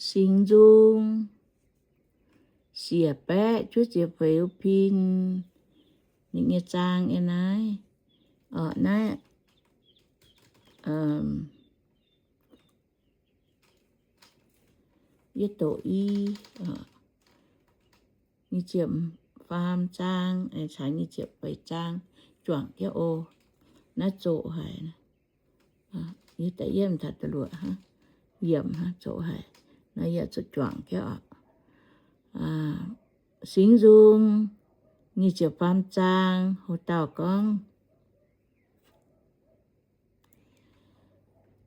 Singx Nzung siec baeqv juov ziepc feix pin. Ninh nyei zaang yiem naaiv, orqc, naaiv, yie doqc i, nyic ziepc faam zaang caux nyic ziepc feix zaang juangc jienv oc. Naaiv zoqc haic. Yie da'yietv taux da'luoqc, yiemc zoqc haic. Naaiv yie zuqc juangc jienv oc. Singx Nzung nyic ziepc faam zaang, hoc dauh gorngv,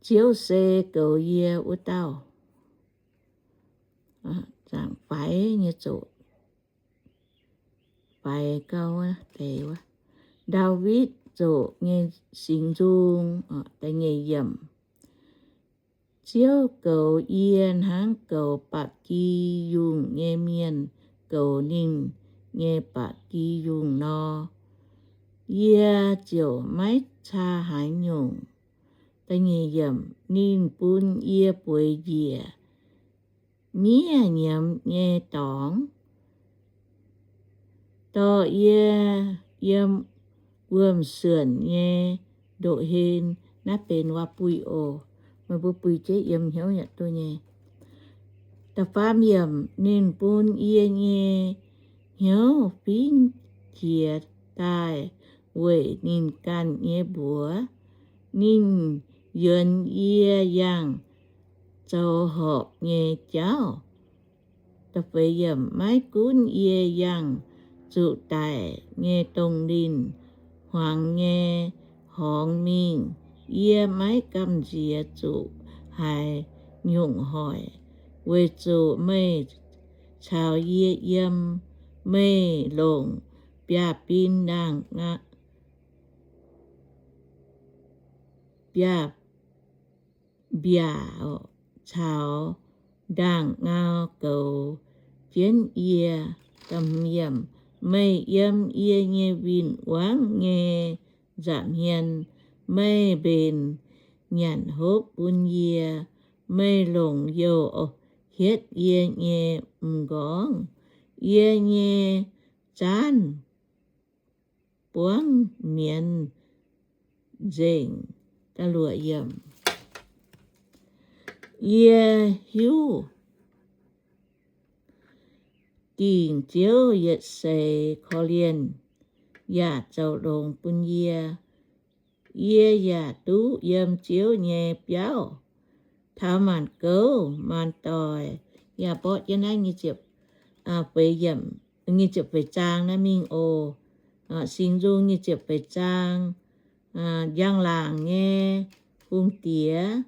Ziouv se goux yie wuov dauh. Zaangc faix nyei zoqc, faix gau wuov deix wuov, Ndaawitv zoqc nyei singx nzung. Da'nyeic yiemc. Ziouv goux yie hnangv goux ba'gi yungh nyei mienh goux ninh nyei ba'gi yungh nor, yie ziouc maiv caa haaix nyungc. Da'nyeic yiemc. Ninh bun yie bueix njiec miev nyiemz nyei dorngx, dorh yie yiem wuom-suonc nyei ndoqc hlen. Naaiv benx waac-buic oc. Meih mbuo buix jienv yiem hnyouv yaac duqv nyei. Da'faam yiemc. Ninh bun yie nyei hnyouv fingx qiex daaih weic ninh ganh nyei mbuox. Ninh yienz yie yangh zoux horpc nyei jauv. Da'feix yiemc. Maiv gunv yie yangh zuqc daic nyei dongh linh hmuangx nyei horngz mingh, yie maiv gamh nziex zuqc haaix nyungc hoic, weic zuqc meih caux yie yiem. Meih longc mbiaac-bin ndaangc, mbiaac, mbiaac caux ndaangc ngau goux jienv yie. Meih yiem yie nyei win-wangv nyei nza'hmien. Meih mbenc nyanc hopv bun yie. Meih longc youh hietv yie nyei m'nqorngv. Yie nyei zaanv buangv mienz nzengc. Yie hiuv dingc Ziouv yietc seix korv-lienh yaac zoux longx bun yie. Yie yaac duqv yiem Ziouv nyei biauv taux maanc gouv maanc doic. Yaac mborqv jienv naaiv nyic ziepc feix zaang naaiv mingh oc. Singx Nzung nyic ziepc feix zaang. Njang-laangc nyei hungh diex,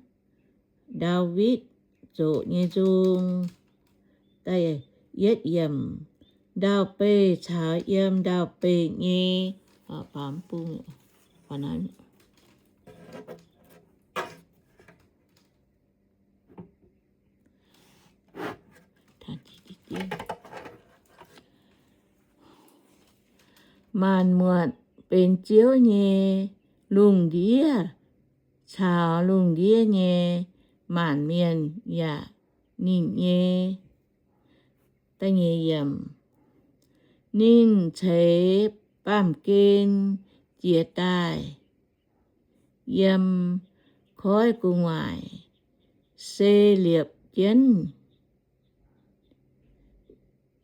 Ndaawitv zoqc nyei nzung. Da'yietv yiemc. Ndau-beih caux yiem ndau-beih nyei maanc muotc benx Ziouv nyei. Lungh ndiev caux lungh ndiev nyei maanc mienh yaac ninh nyei. Ninh ceix baamh gen jiez daaih yiem koiv gu'nguaaic, se liepc jienv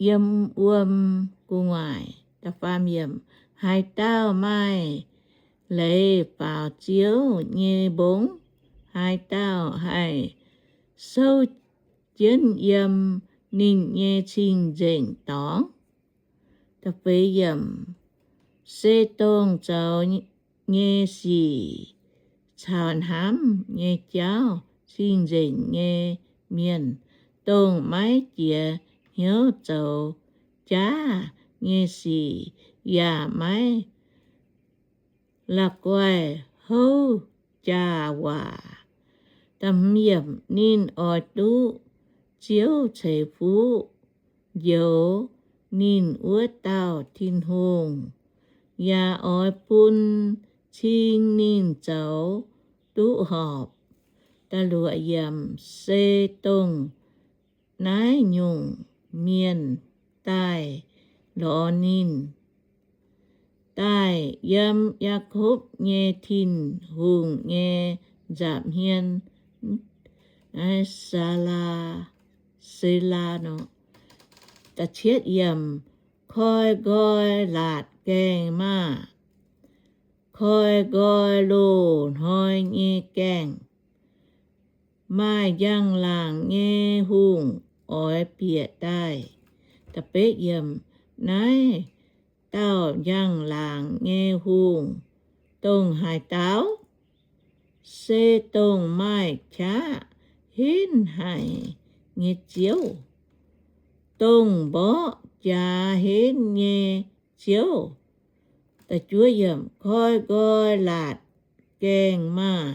yiem wuom gu'nguaaic. Haaix dauh maaih leiz faaux Ziouv nyei mbong? Haaix dauh haih souv jienv yiem ninh nyei cing-nzengc dorngx? Se dongh zoux nyei sic caux hnamv nyei jauv cing-nzengc nyei mienh, dongh maiv jiex hnyouv zoux jaav nyei sic, yaac maiv la'guaih houv jaax waac. Ninh oix duqv Ziouv ceix fuqv njoux ninh wuov dauh Tin-Hungh, yaac oix bun cing ninh zoux duqv horpc. Se dongh naaiv nyungc mienh daaih lorz ninh, daaih yiem Yaakopv nyei Tin-Hungh nyei nza'hmien, Saalaa, Selaa nor. Koi nqoi laatc gaengh maah! Koi nqoi loz-hnoi nyei gaengh, maaih njang-laangc nyei hungh oix bieqc daaih. Naaiv dauh njang-laangc nyei hungh, dongh haaix dauh? Se dongh maaih qaqv henv haic nyei Ziouv, dongh mborqv jaax henv nyei Ziouv. Koi nqoi laatc gaengh maah!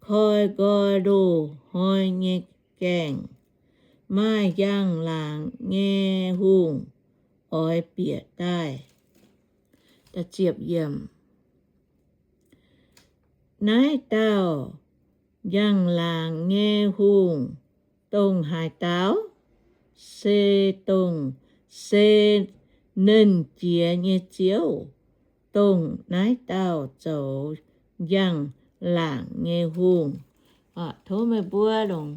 Koi nqoi loz-hnoi nyei gaengh, maaih njang-laangc nyei hungh oix bieqc daaih. Naaiv dauh njang-laangc nyei hungh dongh haaix dauh? Se dongh, se Nernh Jiex nyei Ziouv, dongh naaiv dauh zoux njang-laangc nyei hungh. Tov meih mbuo longc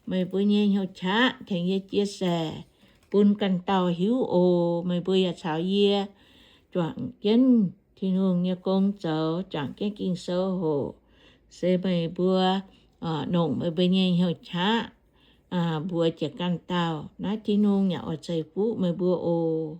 meih mbuo nyei hnyouv qaqv tengx yie chia sẻ bun ganh dauh hiuv oc. Meih mbuo yaac caux yie juangc jienv Tin-Hungh nyei gong zoux, juangc jienv Ging-Sou hoc, se meih mbuo longc meih mbuo nyei hnyouv qaqv mbuox jiex ganh dauh. Naaiv Tin-Hungh yaac oix ceix fuqv meih mbuo oc.